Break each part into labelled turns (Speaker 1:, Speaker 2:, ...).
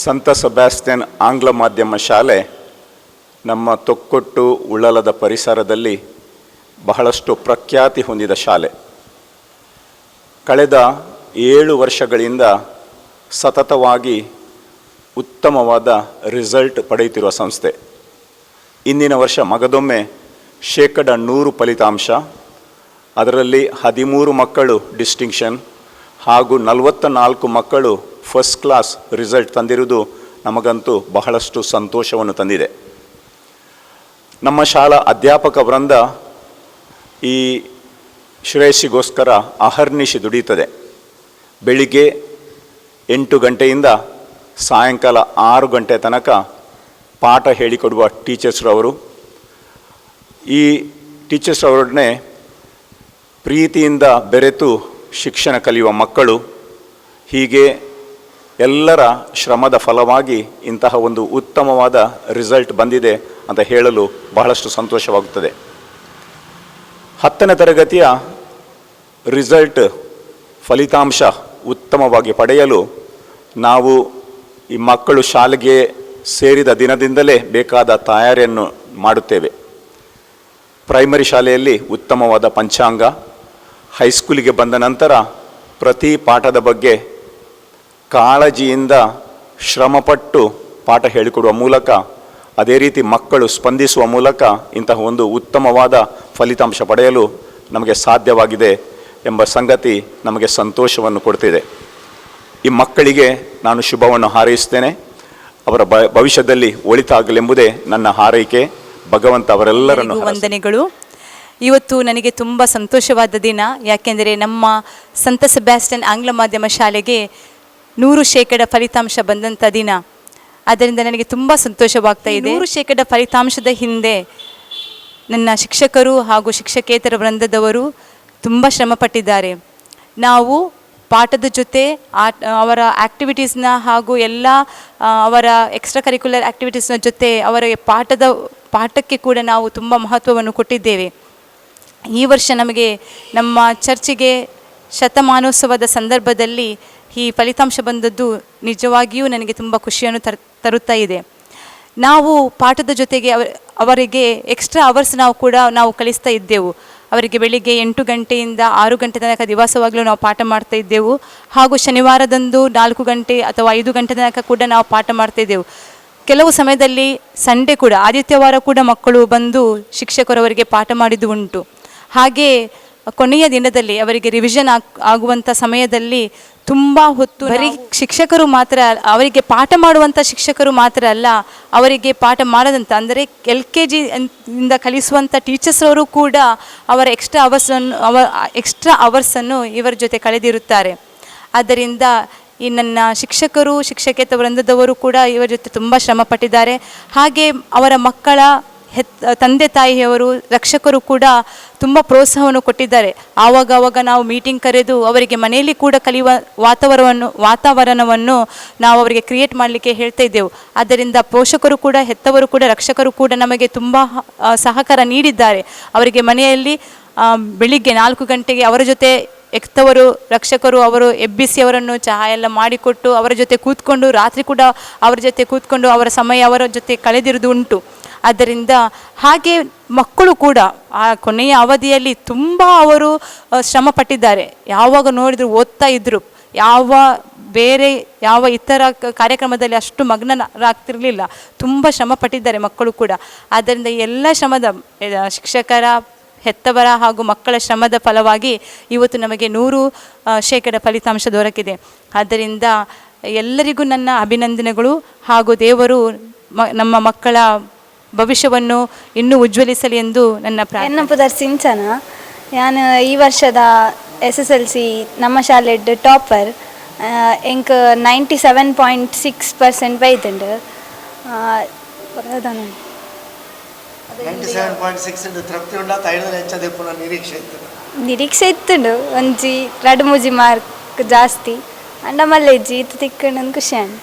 Speaker 1: ಸಂತ ಸೆಬಾಸ್ಟಿಯನ್ ಆಂಗ್ಲ ಮಾಧ್ಯಮ ಶಾಲೆ ನಮ್ಮ ತೊಕ್ಕೊಟ್ಟು ಉಳ್ಳಾಲದ ಪರಿಸರದಲ್ಲಿ ಬಹಳಷ್ಟು ಪ್ರಖ್ಯಾತಿ ಹೊಂದಿದ ಶಾಲೆ. ಕಳೆದ 7 ವರ್ಷಗಳಿಂದ ಸತತವಾಗಿ ಉತ್ತಮವಾದ ರಿಸಲ್ಟ್ ಪಡೆಯುತ್ತಿರುವ ಸಂಸ್ಥೆ. ಇಂದಿನ ವರ್ಷ ಮಗದೊಮ್ಮೆ 100% ಫಲಿತಾಂಶ, ಅದರಲ್ಲಿ 13 ಮಕ್ಕಳು ಡಿಸ್ಟಿಂಕ್ಷನ್ ಹಾಗೂ 44 ಮಕ್ಕಳು first class result ತಂದಿರುವುದು ನಮಗಂತೂ ಬಹಳಷ್ಟು ಸಂತೋಷವನ್ನು ತಂದಿದೆ. ನಮ್ಮ ಶಾಲಾ ಅಧ್ಯಾಪಕ ವೃಂದ ಈ ಶ್ರೇಯಸ್ಸಿಗೋಸ್ಕರ ಅಹರ್ನಿಶಿ ದುಡಿಯುತ್ತದೆ. ಬೆಳಿಗ್ಗೆ 8 ಗಂಟೆಯಿಂದ ಸಾಯಂಕಾಲ 6 ಗಂಟೆ ತನಕ ಪಾಠ ಹೇಳಿಕೊಡುವ ಟೀಚರ್ಸ್ರವರು, ಈ ಟೀಚರ್ಸ್ರವರೊಡನೆ ಪ್ರೀತಿಯಿಂದ ಬೆರೆತು ಶಿಕ್ಷಣ ಕಲಿಯುವ ಮಕ್ಕಳು, ಹೀಗೆ ಎಲ್ಲರ ಶ್ರಮದ ಫಲವಾಗಿ ಇಂತಹ ಒಂದು ಉತ್ತಮವಾದ ರಿಸಲ್ಟ್ ಬಂದಿದೆ ಅಂತ ಹೇಳಲು ಬಹಳಷ್ಟು ಸಂತೋಷವಾಗುತ್ತದೆ. 10ನೇ ತರಗತಿಯ ರಿಸಲ್ಟ್ ಫಲಿತಾಂಶ ಉತ್ತಮವಾಗಿ ಪಡೆಯಲು ನಾವು ಈ ಮಕ್ಕಳು ಶಾಲೆಗೆ ಸೇರಿದ ದಿನದಿಂದಲೇ ಬೇಕಾದ ತಯಾರಿಯನ್ನು ಮಾಡುತ್ತೇವೆ. ಪ್ರೈಮರಿ ಶಾಲೆಯಲ್ಲಿ ಉತ್ತಮವಾದ ಪಂಚಾಂಗ, ಹೈಸ್ಕೂಲಿಗೆ ಬಂದ ನಂತರ ಪ್ರತಿ ಪಾಠದ ಬಗ್ಗೆ ಕಾಳಜಿಯಿಂದ ಶ್ರಮಪಟ್ಟು ಪಾಠ ಹೇಳಿಕೊಡುವ ಮೂಲಕ, ಅದೇ ರೀತಿ ಮಕ್ಕಳು ಸ್ಪಂದಿಸುವ ಮೂಲಕ ಇಂತಹ ಒಂದು ಉತ್ತಮವಾದ ಫಲಿತಾಂಶ ಪಡೆಯಲು ನಮಗೆ ಸಾಧ್ಯವಾಗಿದೆ ಎಂಬ ಸಂಗತಿ ನಮಗೆ ಸಂತೋಷವನ್ನು ಕೊಡ್ತಿದೆ. ಈ ಮಕ್ಕಳಿಗೆ ನಾನು ಶುಭವನ್ನು ಹಾರೈಸುತ್ತೇನೆ. ಅವರ ಭವಿಷ್ಯದಲ್ಲಿ ಒಳಿತಾಗಲೆಂಬುದೇ ನನ್ನ ಹಾರೈಕೆ. ಭಗವಂತ ಅವರೆಲ್ಲರನ್ನು
Speaker 2: ವಂದನೆಗಳು. ಇವತ್ತು ನನಗೆ ತುಂಬ ಸಂತೋಷವಾದ ದಿನ. ಯಾಕೆಂದರೆ ನಮ್ಮ ಸಂತ ಸೆಬಾಸ್ಟಿಯನ್ ಆಂಗ್ಲ ಮಾಧ್ಯಮ ಶಾಲೆಗೆ 100% ಫಲಿತಾಂಶ ಬಂದಂಥ ದಿನ. ಆದ್ದರಿಂದ ನನಗೆ ತುಂಬ ಸಂತೋಷವಾಗ್ತಾ ಇದೆ. 100% ಫಲಿತಾಂಶದ ಹಿಂದೆ ನನ್ನ ಶಿಕ್ಷಕರು ಹಾಗೂ ಶಿಕ್ಷಕೇತರ ವೃಂದದವರು ತುಂಬ ಶ್ರಮಪಟ್ಟಿದ್ದಾರೆ. ನಾವು ಪಾಠದ ಜೊತೆ ಅವರ ಆ್ಯಕ್ಟಿವಿಟೀಸ್ನ ಹಾಗೂ ಎಲ್ಲ ಅವರ ಎಕ್ಸ್ಟ್ರಾ ಕರಿಕ್ಯುಲರ್ ಆ್ಯಕ್ಟಿವಿಟೀಸ್ನ ಜೊತೆ ಅವರ ಪಾಠಕ್ಕೆ ಕೂಡ ನಾವು ತುಂಬ ಮಹತ್ವವನ್ನು ಕೊಟ್ಟಿದ್ದೇವೆ. ಈ ವರ್ಷ ನಮಗೆ ನಮ್ಮ ಚರ್ಚಿಗೆ ಶತಮಾನೋತ್ಸವದ ಸಂದರ್ಭದಲ್ಲಿ ಈ ಫಲಿತಾಂಶ ಬಂದದ್ದು ನಿಜವಾಗಿಯೂ ನನಗೆ ತುಂಬ ಖುಷಿಯನ್ನು ತರುತ್ತಾ ಇದೆ. ನಾವು ಪಾಠದ ಜೊತೆಗೆ ಅವರಿಗೆ ಎಕ್ಸ್ಟ್ರಾ ಅವರ್ಸ್ ನಾವು ಕಲಿಸ್ತಾ ಇದ್ದೆವು. ಅವರಿಗೆ ಬೆಳಿಗ್ಗೆ 8 ಗಂಟೆಯಿಂದ 6 ಗಂಟೆ ತನಕ ದಿವಸವಾಗಲೂ ನಾವು ಪಾಠ ಮಾಡ್ತಾ ಇದ್ದೆವು. ಹಾಗೂ ಶನಿವಾರದಂದು 4 ಗಂಟೆ ಅಥವಾ 5 ಗಂಟೆ ತನಕ ಕೂಡ ನಾವು ಪಾಠ ಮಾಡ್ತಾ ಇದ್ದೆವು. ಕೆಲವು ಸಮಯದಲ್ಲಿ ಸಂಡೇ ಕೂಡ, ಆದಿತ್ಯವಾರ ಕೂಡ ಮಕ್ಕಳು ಬಂದು ಶಿಕ್ಷಕರು ಅವರಿಗೆ ಪಾಠ ಮಾಡಿದ್ದು ಉಂಟು. ಹಾಗೆ ಕೊನೆಯ ದಿನದಲ್ಲಿ ಅವರಿಗೆ ರಿವಿಷನ್ ಆಗುವಂಥ ಸಮಯದಲ್ಲಿ ತುಂಬ ಹೊತ್ತು ಬರೀ ಶಿಕ್ಷಕರು ಮಾತ್ರ, ಅವರಿಗೆ ಪಾಠ ಮಾಡುವಂಥ ಶಿಕ್ಷಕರು ಮಾತ್ರ ಅಲ್ಲ, ಅವರಿಗೆ ಪಾಠ ಮಾಡದಂಥ ಅಂದರೆ LKG ಇಂದ ಕಲಿಸುವಂಥ ಟೀಚರ್ಸ್ ಅವರು ಕೂಡ ಅವರ ಎಕ್ಸ್ಟ್ರಾ ಅವರ್ಸನ್ನು ಇವರ ಜೊತೆ ಕಳೆದಿರುತ್ತಾರೆ. ಆದ್ದರಿಂದ ಈ ನನ್ನ ಶಿಕ್ಷಕರು, ಶಿಕ್ಷಕೇತರ ವೃಂದದವರು ಕೂಡ ಇವರ ಜೊತೆ ತುಂಬ ಶ್ರಮ ಪಟ್ಟಿದ್ದಾರೆ. ಹಾಗೆ ಅವರ ಮಕ್ಕಳ ತಂದೆ ತಾಯಿಯವರು, ರಕ್ಷಕರು ಕೂಡ ತುಂಬ ಪ್ರೋತ್ಸಾಹವನ್ನು ಕೊಟ್ಟಿದ್ದಾರೆ. ಆವಾಗವಾಗ ನಾವು ಮೀಟಿಂಗ್ ಕರೆದು ಅವರಿಗೆ ಮನೆಯಲ್ಲಿ ಕೂಡ ಕಲಿಯುವ ವಾತಾವರಣವನ್ನು ನಾವು ಅವರಿಗೆ ಕ್ರಿಯೇಟ್ ಮಾಡಲಿಕ್ಕೆ ಹೇಳ್ತಾ ಇದ್ದೆವು. ಆದ್ದರಿಂದ ಪೋಷಕರು ಕೂಡ, ಹೆತ್ತವರು ಕೂಡ, ರಕ್ಷಕರು ಕೂಡ ನಮಗೆ ತುಂಬ ಸಹಕಾರ ನೀಡಿದ್ದಾರೆ. ಅವರಿಗೆ ಮನೆಯಲ್ಲಿ ಬೆಳಿಗ್ಗೆ 4 ಗಂಟೆಗೆ ಅವರ ಜೊತೆ ಹೆತ್ತವರು, ರಕ್ಷಕರು ಅವರು ಎಬ್ಬಿಸಿ ಅವರನ್ನು ಚಹಾ ಎಲ್ಲ ಮಾಡಿಕೊಟ್ಟು ಅವರ ಜೊತೆ ಕೂತ್ಕೊಂಡು, ರಾತ್ರಿ ಕೂಡ ಅವರ ಜೊತೆ ಕೂತ್ಕೊಂಡು ಅವರ ಸಮಯ ಅವರ ಜೊತೆ ಕಳೆದಿರುವುದು ಉಂಟು. ಆದ್ದರಿಂದ ಹಾಗೆ ಮಕ್ಕಳು ಕೂಡ ಆ ಕೊನೆಯ ಅವಧಿಯಲ್ಲಿ ತುಂಬ ಅವರು ಶ್ರಮ ಪಟ್ಟಿದ್ದಾರೆ. ಯಾವಾಗ ನೋಡಿದ್ರು ಓದ್ತಾ ಇದ್ದರು. ಯಾವ ಬೇರೆ ಯಾವ ಇತರ ಕಾರ್ಯಕ್ರಮದಲ್ಲಿ ಅಷ್ಟು ಮಗ್ನರಾಗ್ತಿರಲಿಲ್ಲ. ತುಂಬ ಶ್ರಮ ಪಟ್ಟಿದ್ದಾರೆ ಮಕ್ಕಳು ಕೂಡ. ಆದ್ದರಿಂದ ಎಲ್ಲ ಶ್ರಮದ, ಶಿಕ್ಷಕರ, ಹೆತ್ತವರ ಹಾಗೂ ಮಕ್ಕಳ ಶ್ರಮದ ಫಲವಾಗಿ ಇವತ್ತು ನಮಗೆ 100% ಫಲಿತಾಂಶ ದೊರಕಿದೆ. ಆದ್ದರಿಂದ ಎಲ್ಲರಿಗೂ ನನ್ನ ಅಭಿನಂದನೆಗಳು. ಹಾಗೂ ದೇವರು ನಮ್ಮ ಮಕ್ಕಳ ಭವಿಷ್ಯವನ್ನು ಇನ್ನೂ ಉಜ್ವಲಿಸಲಿ ಎಂದು ನನ್ನ ಪ್ರಾರ್ಥನೆ.
Speaker 3: ಎನ್ನ ಪುದರ್ ಸಿಂಚನ. ನಾನು ಈ ವರ್ಷದ SSLC ನಮ್ಮ ಶಾಲೆಡ್ ಟಾಪರ್. ಎಂಕ್ 97.6% ಬೈದುಂಡು. ಪ್ರಧಾನ
Speaker 4: 97.6 ತೃಪ್ತಿ ಉಂಡಾ? ಐದು ಹೆಚ್ಚ ದೆಪ್ಪುನ ನಿರೀಕ್ಷೆ ಇತ್ತು?
Speaker 3: ನಿರೀಕ್ಷೆ ಇತ್ತುಂಡು, ಒಂಜಿ ರಡ್ಡ್ ಮೂಜಿ ಮಾರ್ಕ್ ಜಾಸ್ತಿ ಅಂಡ ಮಲ್ಲೆಜ್ಜಿ ಇತ್ತು ತಿಕ್ಕಂಡು, ಖುಷಿ ಆಂಡ್.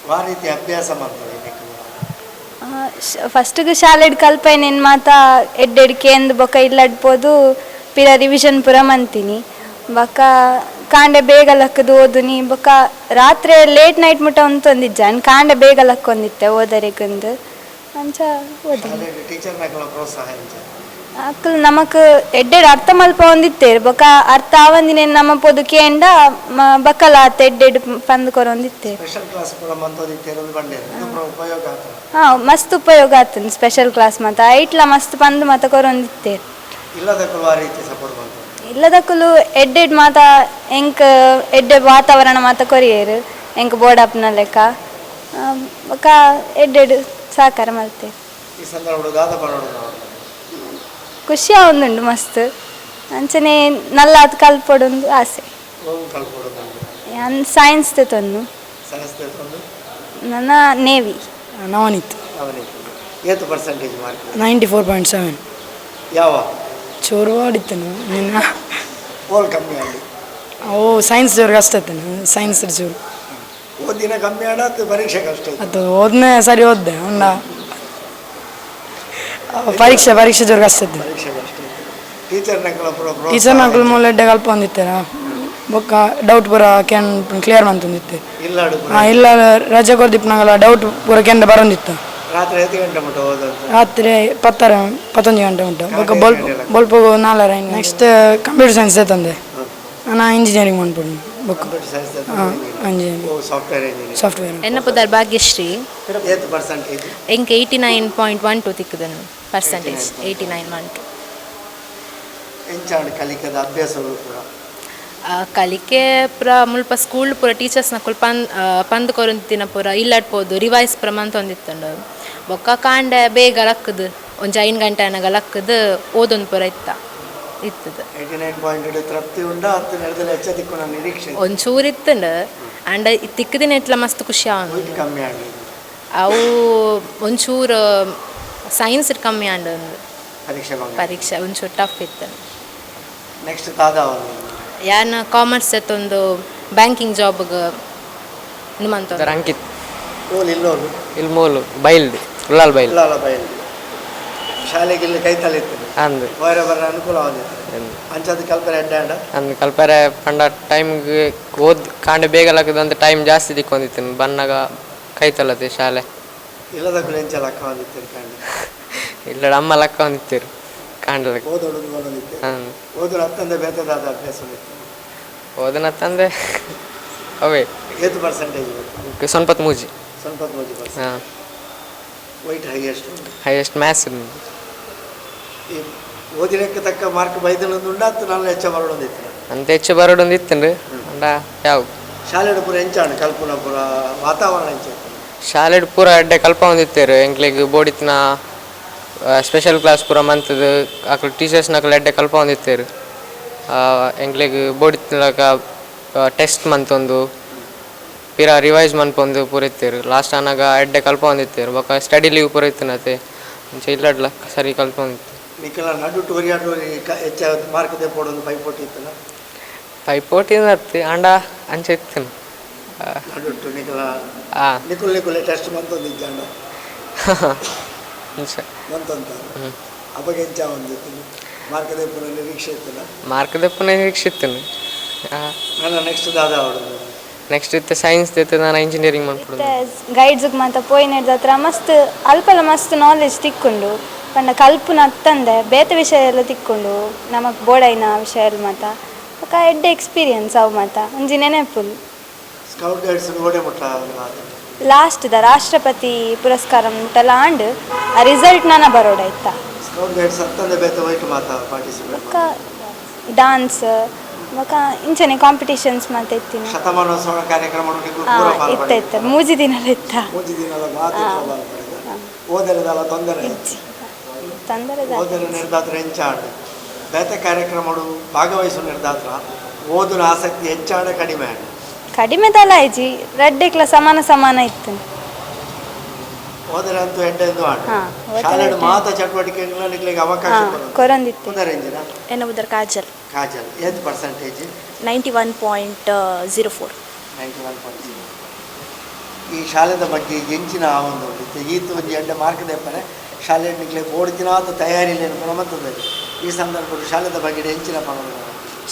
Speaker 4: ವಾ ರೀತಿ ಅಭ್ಯಾಸ ಮಾಡ್ತದೆ ನಿಕ್ಕು?
Speaker 3: ಫಸ್ಟ್ಗೆ ಶಾಲೆಡ್ ಕಲ್ಪೈನೇನು ಮಾತ ಎಡ್ಡೆಡ್ ಕೇಂದ್ ಬೊಕ್ಕ ಇಲ್ಲಡ್ಪೋದು ಪಿರ ರಿವಿಷನ್ ಪೂರ ಮಂತೀನಿ. ಬೊಕ್ಕ ಕಾಂಡೆ ಬೇಗ ಲಕ್ಕದು ಓದುನಿ. ಬೊಕ್ಕ ರಾತ್ರಿ ಲೇಟ್ ನೈಟ್ ಮುಟ್ಟ ಉಂತೊಂದಿಜ್ಜಾನ್, ಕಾಂಡೆ ಬೇಗ ಲಕ್ಕೊಂದಿತ್ತೆ ಓದರೆಗಂದು, ಅಂಚ ಓದಿನಿ.
Speaker 4: ಶಾಲೆಡ್ ಟೀಚರ್ ನಕಲ ಪ್ರೋತ್ಸಾಹ ಎಂಚ?
Speaker 3: ಅಕ್ಲು ನಮಕ್ ಎಡ್ಡೆಡ್ ಅರ್ಥ ಮಲ್ಪ ಒಂದಿತ್ತೇರು. ಬೊಕ್ಕ ಅರ್ಥ ಆವಂದಿನ ನಮ್ಮ ಪೊದು ಕೇಂಡ ಬಕ್ಕಲ ಆತ ಎಡ್ಡೆಡ್ ಪಂದ್ ಕೊರೊಂದಿತ್ತೇರು.
Speaker 4: ಸ್ಪೆಷಲ್ ಕ್ಲಾಸ್ ಪೂರ ಮಂತೊಂದಿತ್ತೇರು ಬಂಡೇರು, ಇದು ಪೂರ ಉಪಯೋಗ ಆತನ?
Speaker 3: ಹಾ, ಮಸ್ತ್ ಉಪಯೋಗ ಆತನ ಸ್ಪೆಷಲ್ ಕ್ಲಾಸ್ ಮಾತ. ಐಟ್ಲ ಮಸ್ತ್ ಪಂದ್ ಮಾತ ಕೊರೊಂದಿತ್ತೇರು.
Speaker 4: ಇಲ್ಲದಕ್ಕೂ ಆ ರೀತಿ ಸಪೋರ್ಟ್ ಮಾಡ್ತಾರೆ?
Speaker 3: ಇಲ್ಲದಕ್ಕಲು ಎಡ್ಡೆಡ್ ಮಾತ ಎಂಕ್ ಎಡ್ಡೆ ವಾತಾವರಣ ಮಾತ ಕೊರಿಯೇರು ಎಂಕ್ ಬೋರ್ಡ್ ಲೆಕ್ಕ. ಬೊಕ್ಕ ಎಡ್ಡೆಡ್ ಸಹಕಾರ ಮಲ್ತೇರು.
Speaker 4: ಈ ಸಂದರ್ಭ ದಾದ ಪನೊಡು ನಾವು?
Speaker 3: ಖುಷಿ ಆವೊಂದುಂಡು ಮಸ್ತ್. ಅಂಚನೆ ನಲ್ಲಾತ್ ಕಲ್ಪೊಡೊಂದು ಆಸೆ.
Speaker 4: ಓವು ಕಲ್ಪೊಡು?
Speaker 3: ಯಾನ್ ಸೈನ್ಸ್ ತೊಂದು.
Speaker 4: ಸೈನ್ಸ್ ತಂದು.
Speaker 3: ನನ್ನ ನೇವಿ.
Speaker 5: ನವನೀತ್.
Speaker 4: ಅವನಿಗೆ ಏತು ಪರ್ಸೆಂಟೇಜ್ ಮಾರ್ಕ್?
Speaker 5: 94.7.
Speaker 4: ಯಾವ?
Speaker 5: ಚೋರು ಆಡಿತ್ತನು ನಿನ್ನ.
Speaker 4: ಓಲ್ ಕಮ್ಮಿ ಆಗಿ?
Speaker 5: ಅವು ಸೈನ್ಸ್ ಜೋರು ಕಷ್ಟ ಇತ್ತನು, ಸೈನ್ಸ್ ಚೂರು.
Speaker 4: ಓದಿನ ಕಮ್ಮಿ ಆಡ ಅಥವಾ ಪರೀಕ್ಷೆ ಕಷ್ಟ ಇತ್ತು?
Speaker 5: ಅದು ಓದ್ನೆ ಸರಿ ಓದ್ದೆ ಉಂಡ, ಪರೀಕ್ಷೆ ಪರೀಕ್ಷೆ ಜೋರು ಕಷ್ಟ ಇತ್ತು.
Speaker 4: ಪರೀಕ್ಷೆ ಕಷ್ಟ ಇತ್ತು. ಟೀಚರ್ ನಕಲ ಪೂರ ಪ್ರೋತ್ಸಾಹ?
Speaker 5: ಟೀಚರ್ ನಕಲು ಮೂಲ ಎಡ್ಡೆ ಕಲ್ಪ ಒಂದಿತ್ತೆರ. ಬೊಕ್ಕ ಡೌಟ್ ಪೂರ can clear ಮಂತೊಂದಿತ್ತೆ.
Speaker 4: ಇಲ್ಲಾಡು?
Speaker 5: ಹಾಂ, ಇಲ್ಲ, ರಜೆ ಕೊರ್ದಿಪ್ಪನಾಗಲ್ಲ ಡೌಟ್ ಪೂರ ಕೆಂಡ ಬರೊಂದಿತ್ತು.
Speaker 4: ರಾತ್ರಿ ಐದು ಗಂಟೆ ಮಟ್ಟ ಓದಂತ?
Speaker 5: ರಾತ್ರಿ ಪತ್ತರ ಪತ್ತೊಂದು ಗಂಟೆ ಉಂಟು. ಬೊಕ್ಕ ಬೊಲ್ಪ ಬೊಲ್ಪಗು ನಾಲ್ಕರ. Next computer science ತಂದೆ ನಾನು ಇಂಜಿನಿಯರಿಂಗ್ ಮಾಡ್ಬಿಡು ಬೊಕ್ಕ.
Speaker 4: Computer science?
Speaker 5: ಹಾಂ, engineering.
Speaker 4: Software engineer.
Speaker 5: Software.
Speaker 6: ಎನ್ನ ಪುದರ್ ಭಾಗ್ಯಶ್ರೀ.
Speaker 4: ಏತು ಪರ್ಸೆಂಟೇಜ್?
Speaker 6: ಎಂಕ್ 89.12 ತಿಕ್ಕುದನು ಪರ್ಸೆಂಟೇಜ್, 89.12.
Speaker 4: ಎಂಚಾಂಡ್ ಕಲಿಕದ ಅಭ್ಯಾಸಗಳು ಪೂರ?
Speaker 6: ಕಲಿಕೆ ಪೂರ ಮುಲ್ಪ ಸ್ಕೂಲ್ ಪೂರ ಟೀಚರ್ಸ್ ನಕುಲು ಪಂದ್ ಕೊರೊಂದಿತ್ತಿನ ಪೂರ ಇಲ್ಲಡ್ಪೋದು ರಿವೈಸ್ ಪೂರ ಮಂತೊಂದಿತ್ತುಂಡು. ಬೊಕ್ಕ ಕಾಂಡೆ ಬೇಗ ಲಕ್ಕುದು, ಒಂಜಿ 5 ಗಂಟೆ ಆನಗ ಲಕ್ಕುದು ಓದೊಂದು ಪೂರ ಇತ್ತ ಇತ್ತದು.
Speaker 4: 89 ಪಾಯಿಂಟ್ ತೃಪ್ತಿ ಉಂಡಾ ಹತ್ತು ನಡೆದಲ್ಲಿ ಹೆಚ್ಚ ದಿಕ್ಕುನ ನಿರೀಕ್ಷೆ ಇತ್ತು?
Speaker 6: ಒಂಚೂರು ಇತ್ತುಂಡು, ಆಂಡ ತಿಕ್ಕುದಿನ ಎಟ್ಲ ಮಸ್ತ್ ಖುಷಿ ಆವೊಂದು.
Speaker 4: ವೈಟ್ ಕಮ್ಮಿ ಆಂಡ್?
Speaker 6: ಅವು ಒಂಚೂರು ಸೈನ್ಸ್ ಕಮ್ಮಿ ಆಂಡ್ ಒಂದು.
Speaker 4: ಪರೀಕ್ಷೆ ಬಂಗ?
Speaker 6: ಪರೀಕ್ಷೆ ಒಂಚೂರು ಟಫ್ ಇತ್ತು.
Speaker 4: ನೆಕ್ಸ್ಟ್ ದಾದ ಅವನು?
Speaker 6: ಯಾನ್ ಕಾಮರ್ಸ್ ಒಂದು ಬ್ಯಾಂಕಿಂಗ್ ಜಾಬ್ಗೆ ನಿಮ್ಮಂತ.
Speaker 7: ಸರ್, ಅಂಕಿತ್.
Speaker 4: ಓಲ್ ಇಲ್ಲೋಲು?
Speaker 7: ಇಲ್ಲಿ ಮೂಲು ಬೈಲ್ದು, ಉಳ್ಳಾಲ್ ಬೈಲ್.
Speaker 4: ಇಲ್ಲಾಲ ಬಯಲು. ಶಾಲೆಗೆ ಇಲ್ಲಿ ಕೈತಲಿತ್ತು?
Speaker 7: ಅಂದು.
Speaker 4: ಹೊರ ಬರ ಅನುಕೂಲವಾಗಿತ್ತು? ಅಂಚಾದ ಕಲ್ಪನೆ ಎಡ್ಡೆ ಆಂಡ?
Speaker 7: ಅಂದ್ ಕಲ್ಪರೆ ಪಂಡ ಟೈಮ್ಗೆ ಓದ್ ಕಾಂಡೆ ಬೇಗ ಲಕ್ಕದಂತ ಟೈಮ್ ಜಾಸ್ತಿ ದಿಕ್ಕೊಂದಿತ್ತು, ಬನ್ನಾಗ ಕೈತಲ್ಲತೆ ಶಾಲೆ.
Speaker 4: ಇಲ್ಲದ ಎಂಚ ಲಕ್ಕ ಬಂದಿತ್ತು ಕಾಂಡೆ?
Speaker 7: ಇಲ್ಲ, ಅಮ್ಮ ಲಕ್ಕ ಒಂದಿತ್ತಿರು ಕಾಂಡಲಕ್ಕ.
Speaker 4: ಓದೋಡು ಬಂದಿತ್ತು?
Speaker 7: ಹಾಂ.
Speaker 4: ಓದೋಡು ಅತ್ತಂದೆ ಬೇತದಾದ ಅಭ್ಯಾಸ ಇತ್ತು?
Speaker 7: ಓದನ ತಂದೆ ಅವೇ.
Speaker 4: ಏತು ಪರ್ಸೆಂಟೇಜ್ ಬಂತು?
Speaker 7: ಸೊನ್ಪತ್ ಮೂಜಿ.
Speaker 4: ಸ್ವಲ್ಪ 3 ಪರ್ಸೆಂಟ್?
Speaker 7: ಹಾಂ.
Speaker 4: White highest?
Speaker 7: Highest maths.
Speaker 4: ಈ ಓದಿನಕ್ಕೆ ತಕ್ಕ ಮಾರ್ಕ್ ಬೈದನೊಂದು ಉಂಡಾತು, ನಾನು ಹೆಚ್ಚ ಬರೋಡೊಂದಿತ್ತು?
Speaker 7: ಅಂತ ಹೆಚ್ಚು ಬರೋಡೊಂದು ಇತ್ತುಂಡು ಅಂಡ ಯಾವ.
Speaker 4: ಶಾಲೆಡ್ ಪೂರ ಎಂಚಾಂಡ್, ಕಲ್ಪುನ ಪೂರ ವಾತಾವರಣ ಎಂಚ ಇತ್ತು?
Speaker 7: ಶಾಲೆಡ್ ಪೂರ ಎಡ್ಡೆ ಕಲ್ಪ ಒಂದಿತ್ತೇರು. ಎಂಕ್ಲೆಗ್ ಬೋಡಿತ್ತಿನ ಸ್ಪೆಷಲ್ ಕ್ಲಾಸ್ ಪೂರ ಮಂತದು ಅಕ್ಲು ಟೀಚರ್ಸ್ ನಕಲು ಎಡ್ಡೆ ಕಲ್ಪ ಒಂದಿತ್ತೇರು. ಎಂಕ್ಲೆಗ್ ಬೋಡಿತ್ತಿನಕ ಟೆಸ್ಟ್ ಮಂತೊಂದು ಪಿರ ರಿವೈಸ್ ಮನ್ಪೊಂದು ಪೂರ ಇತ್ತೇರು. ಲಾಸ್ಟ್ ಆನಾಗ ಎಡ್ಡೆ ಕಲ್ಪ ಒಂದಿತ್ತೇರು. ಬೊಕ್ಕ ಸ್ಟಡಿ ಲೀವ್ ಪೂರ ಇತ್ತಿನತೆ, ಅಂಚ ಇಲ್ಲಡ್ಲ ಸರಿ ಕಲ್ಪ ಒಂದಿತ್ತು.
Speaker 4: ನಿಖಲ ನಡುಟು ಒರಿಯಾಟು ಹೆಚ್ಚ ಮಾರ್ಕ್ ದೆಪ್ಪೊಡೊಂದು ಪೈಪೋಟಿ ಇತ್ತಲ್ಲ?
Speaker 7: ಪೈಪೋಟಿ ಅತ್ತಿ, ಆಂಡ ಅಂಚ ಇತ್ತು.
Speaker 4: ನಡುಟು ನಿಖಲ
Speaker 7: ಆ
Speaker 4: ನಿಕುಲ್ ನಿಕುಲೆ ಟೆಸ್ಟ್ ಮಂತೊಂದಿಜ್ಜಾಂಡ?
Speaker 7: ಅಂಚ.
Speaker 4: ಮಂತೊಂತ ಅಪಗ ಎಂಚ ಒಂದಿತ್ತು, ಮಾರ್ಕ್ ದೆಪ್ಪುನ ನಿರೀಕ್ಷೆ ಇತ್ತಲ್ಲ?
Speaker 7: ಮಾರ್ಕ್ ದೆಪ್ಪುನ ನಿರೀಕ್ಷೆ ಇತ್ತು.
Speaker 4: ನಾನು ನೆಕ್ಸ್ಟ್ ದಾದ ಅವಡೊಂದು?
Speaker 7: ನೆಕ್ಸ್ಟ್ ಇತ್ತು ಸೈನ್ಸ್ ಇತ್ತು, ನಾನು ಇಂಜಿನಿಯರಿಂಗ್ ಮಾಡ್ಕೊಡೋದು.
Speaker 3: ಗೈಡ್ಸ್ಗೆ ಮಾತ ಪೋಯಿನೆಡ್ದ ಹತ್ರ ಮಸ್ತ್ ಅಲ್ಪಲ ಮಸ್ತ್ ನಾಲೆಜ್ ತಿಕ್ಕೊಂಡು. ಪಂಡ ಕಲ್ಪುನ ಅತ್ತಂದೆ ಬೇತೆ ವಿಷಯ ಎಲ್ಲ ತಿಕ್ಕೊಂಡು, ನಮಕ್ ಬೋಡೈನ ವಿಷಯ ಎಲ್ಲ ಮಾತ. ಬೊಕ ಎಡ್ಡೆ ಎಕ್ಸ್ಪೀರಿಯನ್ಸ್ ಅವು ಮಾತ, ಒಂಜಿ ನೆನಪುಲು.
Speaker 4: ಸ್ಕೌಟ್ ಗೈಡ್ಸ್ ಓಡೆ ಮುಟ್ಟ?
Speaker 3: ಲಾಸ್ಟ್ ದ ರಾಷ್ಟ್ರಪತಿ ಪುರಸ್ಕಾರ ಮುಟ್ಟಲ ಆಂಡ್, ಆ ರಿಸಲ್ಟ್ ನಾನ ಬರೋಡಾಯ್ತಾ.
Speaker 4: ಸ್ಕೌಟ್ ಗೈಡ್ಸ್ ಅತ್ತಂದೆ ಬೇತೆ ವೈಟ್ ಮಾತ ಪಾರ್ಟಿಸಿಪೇಟ್?
Speaker 3: ಬೊಕ ಡಾನ್ಸ್, ಬೊಕ ಇಂಚನೆ ಕಾಂಪಿಟಿಷನ್ಸ್ ಮಾತ ಇತ್ತಿನ.
Speaker 4: ಶತಮಾನೋತ್ಸವ ಕಾರ್ಯಕ್ರಮ ನಿಕುಲು ಪೂರ ಪಾಲ್
Speaker 3: ಇತ್ತ.
Speaker 4: ಪಡೆದ?
Speaker 3: ಇತ್ತ, 3 ದಿನಲ ಇತ್ತ.
Speaker 4: 3 ದಿನಲ ಮಾತ್ರ ಪಾಲ್ ಪಡೆದ. ಓದೆರದಲ್ಲ ತೊಂದರೆ?
Speaker 3: ಇಜ್ಜಿ, ತೊಂದರೆ.
Speaker 4: ಓದರ ನಿರ್ದಾತ್ರ ಎಂಚಾಂಡ್? ಬೇತೆ ಕಾರ್ಯಕ್ರಮಡು ಭಾಗವಹಿಸುವ ನಿರ್ದಾತ್ರ ಓದುನ ಆಸಕ್ತಿ ಹೆಚ್ಚಾಂಡ ಕಡಿಮೆ ಆಂಡ್?
Speaker 3: ಕಡಿಮೆ ದಲ ಆಯ್ಜಿ, ರಡ್ಡೆಕ್ಲ ಸಮಾನ ಸಮಾನ ಇತ್ತು.
Speaker 4: ಓದರೆ ಅಂತೂ ಎಡ್ಡೆ ಎಂದು ಆಂಡ್.
Speaker 3: ಹಾ, ಓದರೆ
Speaker 4: ಶಾಲೆಡ್
Speaker 3: ಎಡ್ಡೆ.
Speaker 4: ಮಾತ ಚಟುವಟಿಕೆಗಳ ನಿಕ್ಲೆಗ್ ಅವಕಾಶ
Speaker 3: ಹಾ,
Speaker 4: ಕೊರೊಂದು.
Speaker 3: ಕೊರೊಂದಿತ್ತು.
Speaker 4: ಪುದರೆಂಜಿನ?
Speaker 8: ಎನ್ನ ಉದರ್ ಕಾಜಲ್.
Speaker 4: ಕಾಜಲ್, ಏತ್ ಪರ್ಸೆಂಟೇಜ್?
Speaker 8: 91.04.
Speaker 4: 91.0. ಈ ಶಾಲೆದ ಬಗ್ಗೆ ಎಂಚಿನ ಆ ಒಂದು ಇತ್ತೆ ಈತ್ ಒಂಜಿ ಎಡ್ಡೆ ಮಾರ್ಕ್ ದೆಪ್ಪರೆ ಶಾಲೆ ನಿಕ್ಲೆ ಬೋಡ್ತಿನಾತ ತಯಾರಿಲೇನು ಪೂರ ಮತ್ತದ. ಈ ಸಂದರ್ಭಡ್ ಶಾಲೆದ ಬಗ್ಗೆ ಎಂಚಿನ ಪನೊಂದು?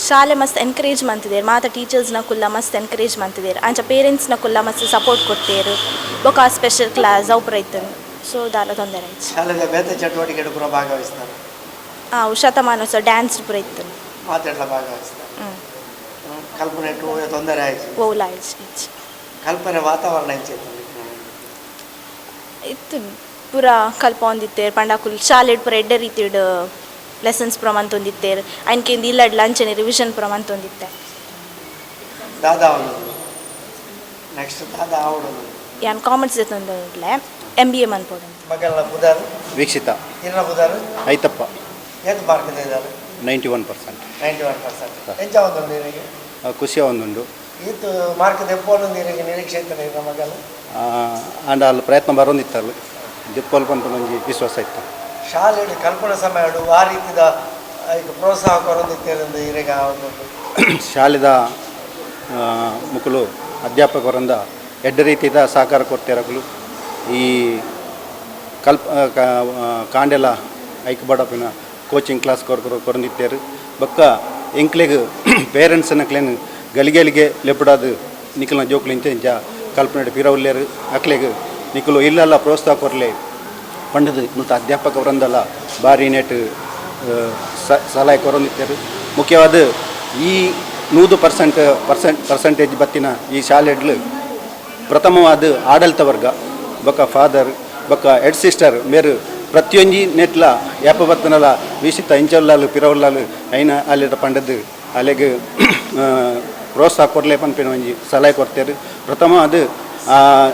Speaker 8: ಶಾಲೆ ಮಸ್ತ್ ಎನ್ಕರೇಜ್ ಮಂತಿದ್ದೇರು, ಮಾತ ಟೀಚರ್ಸ್ನ ಕುಲ್ಲ ಮಸ್ತ್ ಎನ್ಕರೇಜ್ ಮಂತಿದ್ದೇರು. ಅಂಚ ಪೇರೆಂಟ್ಸ್ನ ಕುಲ್ಲ ಮಸ್ತ್ ಸಪೋರ್ಟ್ ಕೊಡ್ತೇರು. ಬೊಕ ಸ್ಪೆಷಲ್ ಕ್ಲಾಸ್ ಅವು ಪೂರ ಇತ್ತು, ಸೊ ದಾಲ ತೊಂದರೆ ಆಯ್ತು.
Speaker 4: ಶಾಲೆದ ಬೇತೆ ಚಟುವಟಿಕೆಡ್ ಪೂರ ಭಾಗವಹಿಸ್ತಾರೆ?
Speaker 8: ಅವು ಶತಮಾನೋತ್ಸವ ಡ್ಯಾನ್ಸ್ ಪೂರ ಇತ್ತು.
Speaker 4: ಮಾತೆಡ್ಲ ಭಾಗವಹಿಸ್ತಾರೆ. ಕಲ್ಪನೆ ತೊಂದರೆ ಆಯ್ತು?
Speaker 8: ಓಲ ಆಯ್ತು.
Speaker 4: ಕಲ್ಪನೆ ವಾತಾವರಣ ಎಂಚಿತ್ತು?
Speaker 8: ಇತ್ತು, ಪೂರ ಕಲ್ಪೊಂದಿತ್ತೇರು. ಪಂಡಾಕುಲ್ ಶಾಲೆಡ್ ಪೂರ ಎಡ್ಡೆ ರೀತಿಡ್ ಲೆಸನ್ಸ್ ಪೂರ ಮಂತೊಂದಿತ್ತೇರು. ಐನ್ಕೇಂದು ಇಲ್ಲಡ್ ಲಂಚನೆ ರಿವಿಷನ್ ಪೂರ ಮಂತೊಂದಿತ್ತೆ.
Speaker 4: ದಾದಾ ಅವನು ನೆಕ್ಸ್ಟ್ ದಾದಾ ಆವಡು?
Speaker 8: ಯಾನ್ ಕಾಮರ್ಸ್ ದೆತ್ತೊಂದುಲ್ಲೆ, ಎಮ್ ಬಿ ಎ ಮನ್ಪೊಡು.
Speaker 4: ಮಗಲ್ನ ಪುದರ್?
Speaker 9: ವೀಕ್ಷಿತ.
Speaker 4: ಇನ್ನ ಪುದರ್?
Speaker 9: ಐತಪ್ಪ.
Speaker 4: ಏತ್ ಮಾರ್ಕ್ ಇದ್ದಾರೆ?
Speaker 9: 91%.
Speaker 4: 91%. ಎಂಚ ಒಂದುಂಡು ನಿನಗೆ?
Speaker 9: ಖುಷಿ ಒಂದುಂಡು.
Speaker 4: ಈತ್ ಮಾರ್ಕ್ ದೆಪ್ಪೋನು ನಿನಗೆ ನಿರೀಕ್ಷೆ ಇತ್ತು ಇನ್ನ ಮಗಲ್?
Speaker 9: ಆಂಡ ಅಲ್ಲಿ ಪ್ರಯತ್ನ ಬರೋಂದಿತ್ತಲ್ಲ, ದೆಪ್ಪಲ್ ಪನ್ಪುನ ಒಂಜಿ ವಿಶ್ವಾಸ ಇತ್ತು.
Speaker 4: ಶಾಲೆಡ್ ಕಲ್ಪನಾ ಸಮಯಡು ಆ ರೀತಿದ ಈಗ ಪ್ರೋತ್ಸಾಹ ಕೊರೊಂದಿತ್ತೇರಂದು ಇರೆಗ ಒಂದುಂಡು?
Speaker 9: ಶಾಲೆದ ಮುಕುಲು ಅಧ್ಯಾಪಕರಿಂದ ಎಡ್ಡೆ ರೀತಿದ ಸಹಕಾರ ಕೊಡ್ತಿರಕಲು. ಈ ಕಲ್ಪ ಕಾಂಡೆಲ ಐಕ್ ಬಡಪಿನ ಕೋಚಿಂಗ್ ಕ್ಲಾಸ್ ಕೊರ್ ಕೊರೊಂದಿತ್ತೇರು. ಬೊಕ್ಕ ಎಂಕ್ಲೆಗ್ ಪೇರೆಂಟ್ಸ್ನಕ್ಲೆನ್ ಗಲಿಗೆಲಿಗೆ ಲೆಪ್ಪುಡಾದ್ ನಿಕಲ್ನ ಜೋಕುಲು ಇಂಚ ಇಂಚ ಕಲ್ಪನೆ ಪಿರ ಉಲ್ಲೇರು, ಅಕ್ಲೆಗ್ ನಿಕುಲು ಇಲ್ಲಲ್ಲ ಪ್ರೋತ್ಸಾಹ ಕೊರ್ಲೆ ಪಂಡದು ಮುಲ್ತ ಅಧ್ಯಾಪಕ ವೃಂದಲ ಬಾರಿ ನೆಟ್ ಸಲಹೆ ಕೊರೊಂದಿತ್ತೇರು. ಮುಖ್ಯವಾದ ಈ 100% ಪರ್ಸೆಂಟೇಜ್ ಬತ್ತಿನ ಈ ಶಾಲೆಡ್ಲು ಪ್ರಥಮವಾದ ಆಡಳಿತ ವರ್ಗ ಬೊಕ್ಕ ಫಾದರ್ ಬೊಕ್ಕ ಹೆಡ್ ಸಿಸ್ಟರ್ ಮೇರು ಪ್ರತಿಯೊಂಜಿ ನೆಟ್ಲ ಯಾಪ ಬತ್ತನಲ ವೀಕ್ಷಿತ ಇಂಚೊಲ್ಲಾಲು ಪಿರವುಲ್ಲಾಲು ಐನ ಅಲ್ಲಿಡ ಪಂಡದು ಅಲೆಗ್ ಪ್ರೋತ್ಸಾಹ ಕೊರ್ಲೆ ಪನ್ಪಿನ ಒಂಜಿ ಸಲಹೆ ಕೊಡ್ತೇರು. ಪ್ರಥಮ ಅದು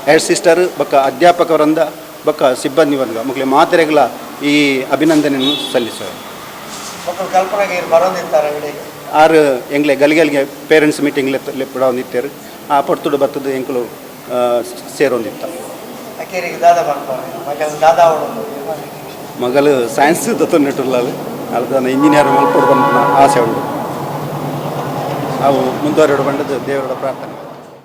Speaker 9: ಹೆಡ್ ಸಿಸ್ಟರ್ ಬೊಕ್ಕ ಅಧ್ಯಾಪಕ ವೃಂದ ಬೊಕ್ಕ ಸಿಬ್ಬಂದಿ ವರ್ಗ ಮುಕ್ಲೆ ಮಾತೆರೆಗ್ಲ ಈ ಅಭಿನಂದನೆಯನ್ನು ಸಲ್ಲಿಸುವ.
Speaker 4: ಮಕ್ಕಳು ಕಲ್ಪನೆಗೆ ಇರು ಬರೋಂದಿತ್ತಾರೆ ಇಡೆಗೆ?
Speaker 9: ಆರು ಎಂಗ್ಲೆ ಗಲಿಗಲಿಗೆ ಪೇರೆಂಟ್ಸ್ ಮೀಟಿಂಗ್ ಲೆಪ್ಪುಡಾವೊಂದಿತ್ತೇರು. ಆ ಪೊರ್ತುಡು ಬತ್ತದು ಎಂಕುಲು ಸೇರೊಂದಿತ್ತ.
Speaker 4: ಅಕೇರಿಗೆ ದಾದಾ ಪನ್ಪಾರೆ ಮಗಲ್ ದಾದಾ ಅವಡು?
Speaker 9: ಮಗಲು ಸೈನ್ಸ್ ದತ್ತೊಂದಿಟ್ಟುಲ್ಲಾಲು, ಅಲ್ದಾನ ಇಂಜಿನಿಯರ್ ಮಲ್ಪೊಡು ಪನ್ಪಿನ ಆಸೆ ಉಂಡು. ಅವು ಮುಂದುವರೆಡು ಪಂಡದು ದೇವರ ಪ್ರಾರ್ಥನೆ.